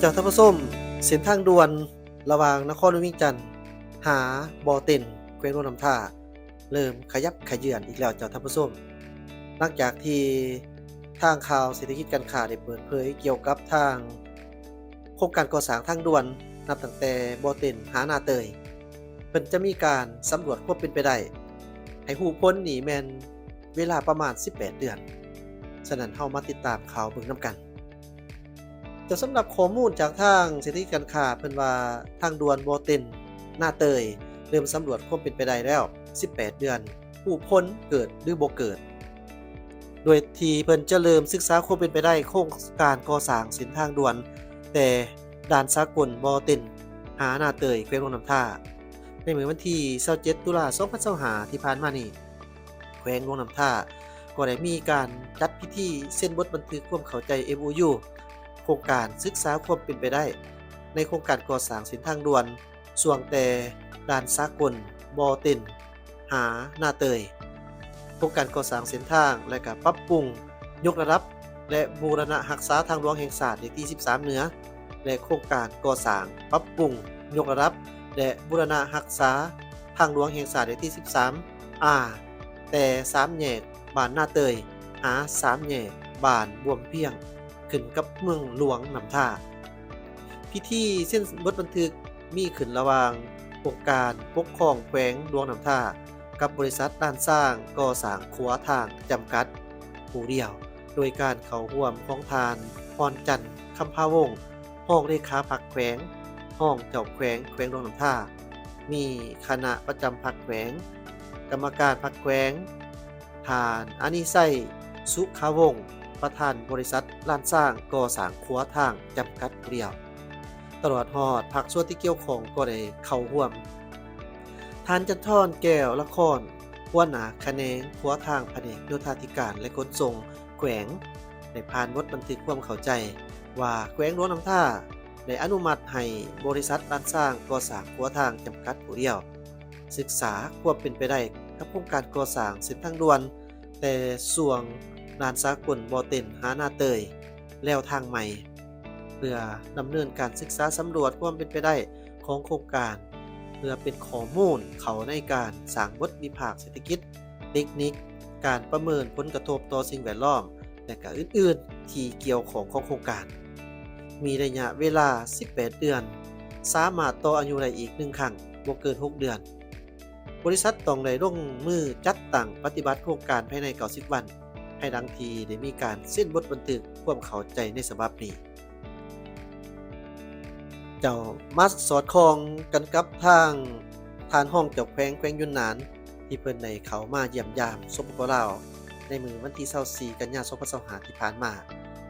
ເຈົ້າທ່ານຜູ້ຊົມ, ເສັ້ນທາງດ່ວນລະຫວ່າງນະຄອນຫຼວງວຽງຈັນຫາບໍ່ເຕັນ ແຂວງຫຼວງນ້ຳທາ ເລີ່ມຂະຫຍັບຂະເຫຍື່ອນອີກແລ້ວເຈົ້າທ່ານຜູ້ຊົມ. ຫຼັງຈາກທີ່ທາງຂ່າວເສດຖະກິດການຄ້າໄດ້ເປີດເຜີຍກ່ຽວກັບທາງໂຄງການກໍ່ສ້າງທາງດ່ວນ ນັບຕັ້ງແຕ່ບໍ່ເຕັນຫານາເຕີຍ, ເພິ່ນຈະມີການສຳຫຼວດຄວາມເປັນໄປໄດ້ ໃຫ້ຮູ້ຜົນນີ້ແມ່ນເວລາປະມານສິບແປດເດືອນ. ສະນັ້ນເຮົາມາຕິດຕາມຂ່າວເບິ່ງນຳກັນ. ແຕ່ສຳລັບຂໍ້ມູນຈາກທາງເສດຖະກິດການຄ້າ ເພິ່ນວ່າທາງດ່ວນບໍ່ເຕັນ ນາເຕີຍ ເລີ່ມສຳຫຼວດຄວາມເປັນໄປໄດ້ແລ້ວສິບແປດເດືອນ, ຮູ້ຜົນເກີດຫຼືບໍ່ເກີດ, ໂດຍທີ່ເພິ່ນຈະເລີ່ມສຶກສາຄວາມເປັນໄປໄດ້ໂຄງການກໍ່ສ້າງເສັ້ນທາງດ່ວນ ແຕ່ດ່ານສາກົນບໍ່ເຕັນ ຫານາເຕີຍ ແຂວງຫຼວງນ້ຳທາ ໃນມື້ວັນທີຊາວເຈັດ ຕຸລາ ສອງພັນຊາວຫ້າ ທີ່ຜ່ານມານີ້. ແຂວງຫຼວງນ້ຳທາກໍໄດ້ມີການຈັດພິທີເຊັນບົດບັນທຶກຄວາມເຂົ້າໃຈ ເອັມໂອຢູ ໂຄງການສຶກສາຄວາມເປັນໄປໄດ້ ໃນໂຄງການກໍ່ສ້າງເສັ້ນທາງດ່ວນ ຊ່ວງແຕ່ດ່ານສາກົນບໍ່ເຕັນ ຫານາເຕີຍ, ໂຄງການກໍ່ສ້າງເສັ້ນທາງ ແລະ ກະປັບປຸງ ຍົກລະດັບ ແລະ ບູລະນະຮັກສາທາງຫຼວງແຫ່ງຊາດເລກທີສິບສາມເໜືອ ແລະ ໂຄງການກໍ່ສ້າງ, ປັບປຸງ, ຍົກລະດັບ ແລະ ບູລະນະຮັກສາທາງຫຼວງແຫ່ງຊາດເລກທີສິບສາມອາ ແຕ່ສາມແຍກບ້ານນາເຕີຍ ຫາສາມແຍກບ້ານບວມພຽງ ຂຶ້ນກັບເມືອງຫຼວງນ້ຳທາ. ພິທີເຊັນບົດບັນທຶກມີຂຶ້ນລະຫວ່າງອົງການປົກຄອງແຂວງຫຼວງນ້ຳທາ ກັບບໍລິສັດລ້ານຊ້າງກໍ່ສ້າງຂົວທາງຈຳກັດຜູ້ດຽວ, ໂດຍການເຂົ້າຮ່ວມຂອງທ່ານ ພອນຈັນ ຄຳພາວົງ ຮອງເລຂາພັກແຂວງ, ຮອງເຈົ້າແຂວງແຂວງຫຼວງນ້ຳທາ, ມີຄະນະປະຈຳພັກແຂວງ, ກຳມະການພັກແຂວງ, ທ່ານ ອານິໄຊ ສຸຂາວົງ ປະທານບໍລິສັດລ້ານຊ້າງກໍ່ສ້າງຂົວທາງຈຳກັດຜູ້ດຽວ. ຕະຫຼອດຮອດພາກສ່ວນທີ່ກ່ຽວຂ້ອງກໍໄດ້ເຂົ້າຮ່ວມ. ທ່ານ ຈັນທອນ ແກ້ວລະຄອນ ຫົວໜ້າຂະແໜງຂົວທາງ ພະແນກໂຍທາທິການ ແລະ ຂົນສົ່ງແຂວງ ໄດ້ຜ່ານບົດບັນທຶກຄວາມເຂົ້າໃຈວ່າ ແຂວງຫຼວງນ້ຳທາໄດ້ອະນຸມັດໃຫ້ບໍລິສັດລ້ານຊ້າງກໍ່ສ້າງຂົວທາງຈຳກັດຜູ້ດຽວ ສຶກສາຄວາມເປັນໄປໄດ້ກັບໂຄງການກໍ່ສ້າງເສັ້ນທາງດ່ວນ ແຕ່ຊ່ວງດ່ານສາກົນບໍ່ເຕັນ ຫານາເຕີຍ ແລວທາງໃໝ່ ເພື່ອດຳເນີນການສຶກສາສຳຫຼວດຄວາມເປັນໄປໄດ້ຂອງໂຄງການ ເພື່ອເປັນຂໍ້ມູນເຂົ້າໃນການສ້າງບົດວິພາກເສດຖະກິດ, ເຕັກນິກ, ການປະເມີນຜົນກະທົບຕໍ່ສິ່ງແວດລ້ອມ ແລະ ກະອື່ນໆທີ່ກ່ຽວຂ້ອງຂອງໂຄງການ. ມີໄລຍະເວລາສິບແປດເດືອນ, ສາມາດຕໍ່ອາຍຸໄດ້ອີກໜຶ່ງຄັ້ງ ບໍ່ເກີນຫົກເດືອນ. ບໍລິສັດຕ້ອງໄດ້ລົງມືຈັດຕັ້ງປະຕິບັດໂຄງການພາຍໃນເກົ້າສິບວັນ ພາຍຫຼັງທີ່ໄດ້ມີການເຊັນບົດບັນທຶກຄວາມເຂົ້າໃຈໃນສະບັບນີ້. ເຈົ້າ ມາສອດຄ່ອງກັນກັບທາງທ່ານຮອງເຈົ້າແຂວງແຂວງຢຸນນານ ທີ່ເພິ່ນໄດ້ເຂົ້າມາຢ້ຽມຢາມ ສປປ ລາວ ໃນມື້ວັນທີຊາວສີ່ ກັນຍາ ສອງພັນຊາວຫ້າ ທີ່ຜ່ານມາ,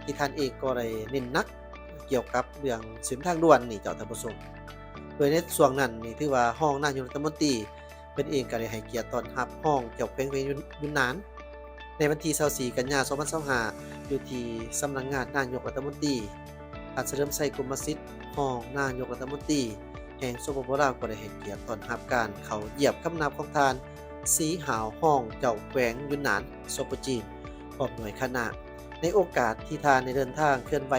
ທີ່ທ່ານເອງກໍໄດ້ເນັ້ນໜັກກ່ຽວກັບເລື່ອງເສັ້ນທາງດ່ວນນີ້ເຈົ້າທ່ານຜູ້ຊົມ. ໂດຍໃນຊ່ວງນັ້ນນີ້ ຖືວ່າຮອງນາຍົກລັດຖະມົນຕີ ເພິ່ນເອງກໍໄດ້ໃຫ້ກຽດຕ້ອນຮັບຮອງເຈົ້າແຂວງແຂວງຢຸນນານ ໃນວັນທີຊາວສີ່ ກັນຍາ ສອງພັນຊາວຫ້າ ຢູ່ທີ່ສຳນັກງານນາຍົກລັດຖະມົນຕີ. ທ່ານ ສະເຫຼີມໄຊ ກົມມະສິດ ຮອງນາຍົກລັດຖະມົນຕີແຫ່ງ ສປປ ລາວ ກໍໄດ້ໃຫ້ກຽດຕ້ອນຮັບການເຂົ້າຢ້ຽມຄຳນັບຂອງທ່ານ ສີຫາວ ຮອງເຈົ້າແຂວງຢຸນນານ ສປ ຈີນ ພ້ອມດ້ວຍຄະນະ. ໃນໂອກາດທີ່ທ່ານໄດ້ເດີນທາງເຄື່ອນໄຫວ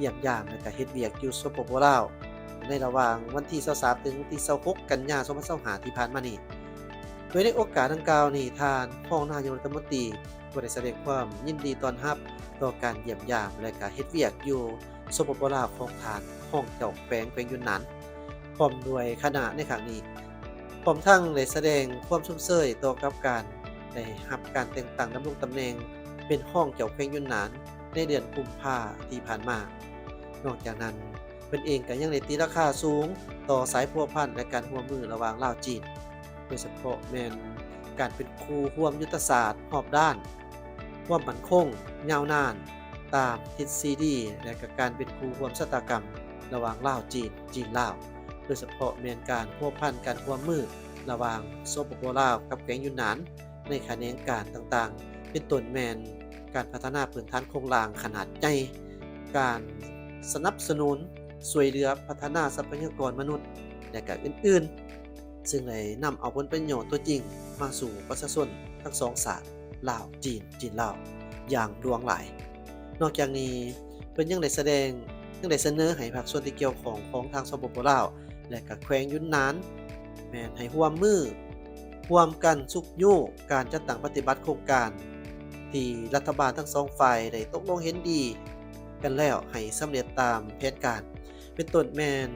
ຢ້ຽມຢາມ ແລະ ກະເຮັດວຽກຢູ່ ສປປ ລາວ ໃນລະຫວ່າງວັນທີຊາວສາມ ເຖິງວັນທີຊາວຫົກ ກັນຍາ ສອງພັນຊາວຫ້າ ທີ່ຜ່ານມານີ້. ໂດຍໃນໂອກາດດັ່ງກ່າວນີ້ ທ່ານຮອງນາຍົກລັດຖະມົນຕີກໍໄດ້ສະແດງຄວາມຍິນດີຕ້ອນຮັບຕໍ່ການຢ້ຽມຢາມ ແລະ ກະເຮັດວຽກຢູ່ ສປປ ລາວ ຂອງທ່ານຮອງເຈົ້າແຂວງແຂວງຢຸນນານ ພ້ອມດ້ວຍຄະນະໃນຄັ້ງນີ້, ພ້ອມທັງໄດ້ສະແດງຄວາມຊົມເຊີຍຕໍ່ກັບການໄດ້ຮັບການແຕ່ງຕັ້ງດຳລົງຕຳແໜ່ງເປັນຮອງເຈົ້າແຂວງຢຸນນານໃນເດືອນກຸມພາທີ່ຜ່ານມາ. ນອກຈາກນັ້ນ, ເພິ່ນເອງກໍຍັງໄດ້ຕີລາຄາສູງຕໍ່ສາຍພົວພັນ ແລະ ການຮ່ວມມືລະຫວ່າງລາວ-ຈີນ, ໂດຍສະເພາະແມ່ນການເປັນຄູ່ຮ່ວມຍຸດທະສາດຮອບດ້ານ, ຄວາມໝັ້ນຄົງຍາວນານຕາມທິດສີ່ດີ ແລະ ກະການເປັນຄູ່ຮ່ວມຊະຕາກຳລະຫວ່າງລາວ-ຈີນ, ຈີນ-ລາວ, ໂດຍສະເພາະແມ່ນການພົວພັນການຮ່ວມມືລະຫວ່າງ ສປປ ລາວ ກັບແຂວງຢຸນນານ ໃນຂະແໜງການຕ່າງໆ ເປັນຕົ້ນແມ່ນການພັດທະນາພື້ນຖານໂຄງລ່າງຂະໜາດໃຫຍ່, ການສະໜັບສະໜູນຊ່ວຍເຫຼືອພັດທະນາຊັບພະຍາກອນມະນຸດ ແລະ ກະອື່ນໆ, ຊຶ່ງໄດ້ນຳເອົາຜົນປະໂຫຍດຕົວຈິງມາສູ່ປະຊາຊົນທັງສອງຊາດ ລາວ-ຈີນ, ຈີນ-ລາວ ຢ່າງຫຼວງຫຼາຍ. ນອກຈາກນີ້, ເພິ່ນຍັງໄດ້ສະແດງ ຍັງໄດ້ສະເໜີໃຫ້ພາກສ່ວນທີ່ກ່ຽວຂ້ອງຂອງທາງ ສປປ ລາວ ແລະ ກະແຂວງຢຸນນານ ແມ່ນໃຫ້ຮ່ວມມື ຮ່ວມກັນຊຸກຍູ້ການຈັດຕັ້ງປະຕິບັດໂຄງການ ທີ່ລັດຖະບານທັງສອງຝ່າຍໄດ້ຕົກລົງເຫັນດີກັນແລ້ວ ໃຫ້ສຳເລັດຕາມແຜນການ ເປັນຕົ້ນແມ່ນ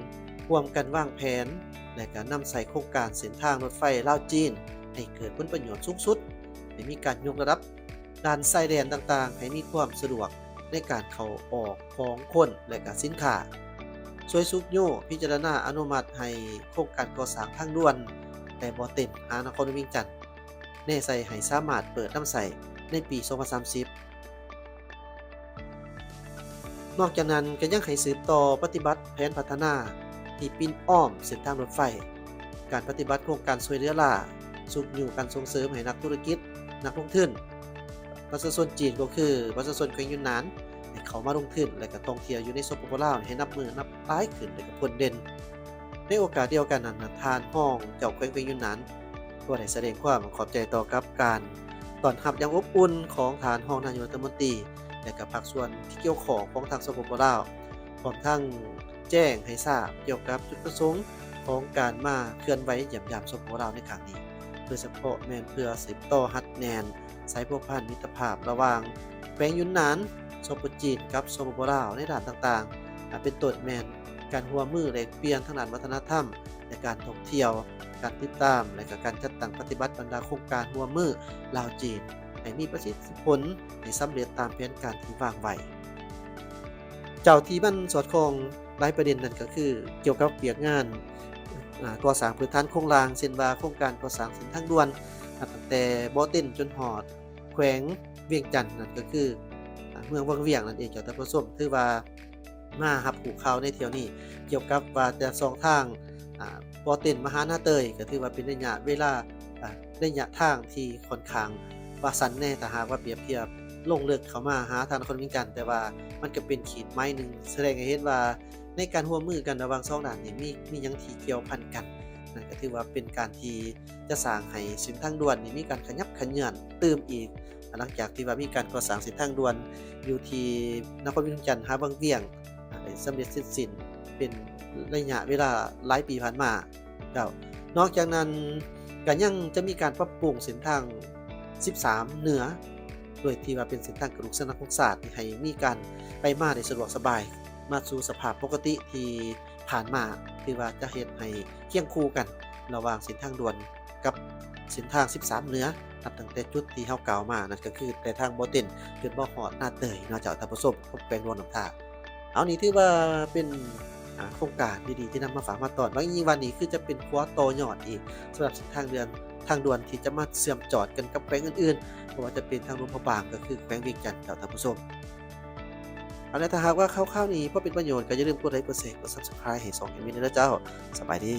ຮ່ວມກັນວາງແຜນ ແລະ ກະນຳໃຊ້ໂຄງການເສັ້ນທາງລົດໄຟລາວ-ຈີນ ໃຫ້ເກີດຜົນປະໂຫຍດສູງສຸດ, ໃຫ້ມີການຍົກລະດັບດ່ານຊາຍແດນຕ່າງໆ ໃຫ້ມີຄວາມສະດວກໃນການເຂົ້າອອກຂອງຄົນ ແລະ ກະສິນຄ້າ, ຊ່ວຍຊຸກຍູ້ພິຈາລະນາອະນຸມັດໃຫ້ໂຄງການກໍ່ສ້າງທາງດ່ວນ ແຕ່ບໍ່ເຕັນ ຫານະຄອນຫຼວງວຽງຈັນ ແນໃສ່ໃຫ້ສາມາດເປີດນຳໃຊ້ໃນປີສອງພັນສາມສິບ. ນອກຈາກນັ້ນກໍຍັງໃຫ້ສືບຕໍ່ປະຕິບັດແຜນພັດທະນາທີ່ປິ່ນອ້ອມເສັ້ນທາງລົດໄຟ, ການປະຕິບັດໂຄງການຊ່ວຍເຫຼືອລ້າ, ຊຸກຍູ້ການສົ່ງເສີມໃຫ້ນັກທຸລະກິດ, ນັກລົງທຶນ, ປະຊາຊົນຈີນ ກໍຄືປະຊາຊົນແຂວງຢຸນນານ ໃຫ້ເຂົ້າມາລົງທຶນ ແລະ ກະທ່ອງທ່ຽວຢູ່ໃນ ສປປ ລາວ ໃຫ້ນັບມື້ນັບຫຼາຍຂຶ້ນ ແລະ ກະພົ້ນເດັ່ນ. ໃນໂອກາດດຽວກັນນັ້ນນະ ທ່ານຮອງເຈົ້າແຂວງ ແຂວງຢຸນນານ ກໍໄດ້ສະແດງຄວາມຂອບໃຈຕໍ່ກັບການຕ້ອນຮັບຢ່າງອົບອຸ່ນຂອງທ່ານຮອງນາຍົກລັດຖະມົນຕີ ແລະ ກະພາກສ່ວນທີ່ກ່ຽວຂ້ອງຂອງທາງ ສປປ ລາວ ພ້ອມທັງແຈ້ງໃຫ້ຊາບກ່ຽວກັບຈຸດປະສົງຂອງການມາເຄື່ອນໄຫວຢ້ຽມຢາມ ສປປ ລາວ ໃນຄັ້ງນີ້ ໂດຍສະເພາະແມ່ນເພື່ອສືບຕໍ່ຮັດແໜ້ນສາຍພົວພັນມິດຕະພາບລະຫວ່າງແຂວງຢຸນນານ ສປ ຈີນ ກັບ ສປປ ລາວ ໃນດ້ານຕ່າງໆ ເປັນຕົ້ນແມ່ນ ການຮ່ວມມືແລກປ່ຽນທາງດ້ານວັດທະນະທຳ ແລະ ການທ່ອງທ່ຽວ, ການຕິດຕາມ ແລະ ກະການຈັດຕັ້ງປະຕິບັດບັນດາໂຄງການຮ່ວມມືລາວ-ຈີນ ໃຫ້ມີປະສິດທິຜົນ ໃຫ້ສຳເລັດຕາມແຜນການທີ່ວາງໄວ້. ເຈົ້າ ທີ່ມັນສອດຄ່ອງຫຼາຍປະເດັນນັ້ນກໍຄື ກ່ຽວກັບວຽກງານ ອາ ກໍ່ສ້າງພື້ນຖານໂຄງລ່າງ ເຊັ່ນວ່າໂຄງການກໍ່ສ້າງເສັ້ນທາງດ່ວນ ນັບຕັ້ງແຕ່ບໍ່ເຕັນຈົນຮອດແຂວງວຽງຈັນ ນັ້ນກໍຄື ອາ ເມືອງວັງວຽງນັ້ນເອງ ເຈົ້າທ່ານຜູ້ຊົມ. ຖືວ່າ ມາຮັບຮູ້ຂ່າວໃນຖ້ຽວນີ້ ກ່ຽວກັບວ່າຈະຊ່ອງທາງ ອາ ບໍ່ເຕັນມາຫານາເຕີຍ ກໍຖືວ່າເປັນໄລຍະເວລາ ອາ ໄລຍະທາງທີ່ຂ້ອນຂ້າງວ່າສັ້ນແດ່ ຖ້າຫາກວ່າປຽບທຽບລົງເລິກເຂົ້າມາຫາທາງນະຄອນວຽງຈັນ, ແຕ່ວ່າມັນກໍເປັນຂີດໄມໜຶ່ງ ສະແດງໃຫ້ເຫັນວ່າໃນການຮ່ວມມືກັນລະຫວ່າງສອງດ້ານນີ້ ມີ ມີຫຍັງທີ່ກ່ຽວພັນກັນ. ນັ້ນກໍຖືວ່າເປັນການທີ່ຈະສ້າງໃຫ້ເສັ້ນທາງດ່ວນນີ້ມີການຂະຫຍັບຂະເຫຍື່ອນຕື່ມອີກ ຫຼັງຈາກທີ່ວ່າມີການກໍ່ສ້າງເສັ້ນທາງດ່ວນຢູ່ທີ່ນະຄອນຫຼວງວຽງຈັນຫາວັງວຽງ ໄດ້ສຳເລັດເສັດສິ້ນເປັນໄລຍະເວລາຫຼາຍປີຜ່ານມາແລ້ວ. ນອກຈາກນັ້ນກໍຍັງຈະມີການປັບປຸງເສັ້ນທາງສິບສາມເໜືອ ໂດຍທີ່ວ່າເປັນເສັ້ນທາງກະດູກສັນຫຼັງຂອງຊາດ ໃຫ້ມີການໄປມາໄດ້ສະດວກສະບາຍ ມາສູ່ສະພາບປົກກະຕິທີ່ຜ່ານມາ ຖືວ່າຈະເຮັດໃຫ້ຄຽງຄູ່ກັນລະຫວ່າງເສັ້ນທາງດ່ວນ ກັບເສັ້ນທາງສິບສາມເໜືອ ນັບຕັ້ງແຕ່ຈຸດທີ່ເຮົາກ່າວມາ ນັ້ນກໍຄືແຕ່ທາງບໍ່ເຕັນຈົນມາຮອດນາເຕີຍເນາະເຈົ້າທ່ານຜູ້ຊົມ ກັບແຂວງຫຼວງນ້ຳທາ. ເອົາ ນີ້ຖືວ່າເປັນ ອາ ໂຄງການດີໆທີ່ນຳມາຝາກມາຕ້ອນ. ບາງອີງວ່ານີ້ຄືຈະເປັນຂົວຕໍ່ຍອດອີກ ສຳລັບເສັ້ນທາງເລື່ອນ ທາງດ່ວນທີ່ຈະມາເຊື່ອມຈອດກັນກັບແຂວງອື່ນໆ ບໍ່ວ່າຈະເປັນທາງຫຼວງພະບາງ ກໍຄືແຂວງວຽງຈັນເຈົ້າທ່ານຜູ້ຊົມ. ເອົາລະ ຖ້າຫາກວ່າຂ່າວໆນີ້ພໍເປັນປະໂຫຍດ ກໍຢ່າລືມກົດໄລ ກົດແຊ ກົດ Subscribe ໃຫ້ຊ່ອງແອດມິນແດ່ເດີເຈົ້າ. ສະບາຍດີ.